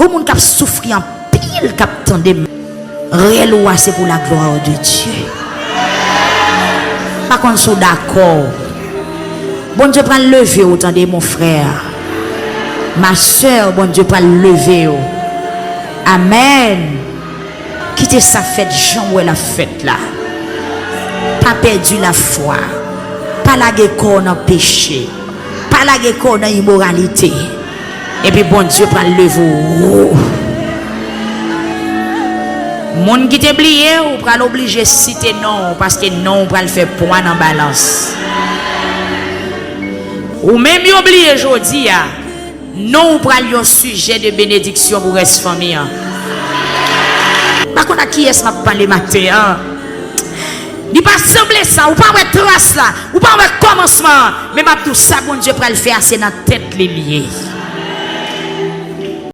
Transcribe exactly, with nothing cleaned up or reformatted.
Pou moun k ap soufri anpil k ap tande m, rèl ou a se pou la gloire de Dieu. Pa konn si w dakò. Bondye pral leve w, tande, mon frè, ma sè, Bondye pral leve w. Amèn. Kite sa fèt jan w wè l ap fèt la. Pa pèdi lafwa. Pa lage kò w nan peche. Pa lage kò w nan imoralite. Epi Bondye pral leve w wo. Moun ki te bliye w pral oblije site non w, paske non w pral fè pwa nan balans. Ou menm yo bliye jodi a, non w pral yon sijè de benediksyon pou rès fanmi an. M pa konn ak kiyès m ap pale maten an. Li pa sanble sa, ou pa wè tras la, ou pa wè kòmansman an, men m ap di w sa Bondye pral fè a se nan tèt li l ye.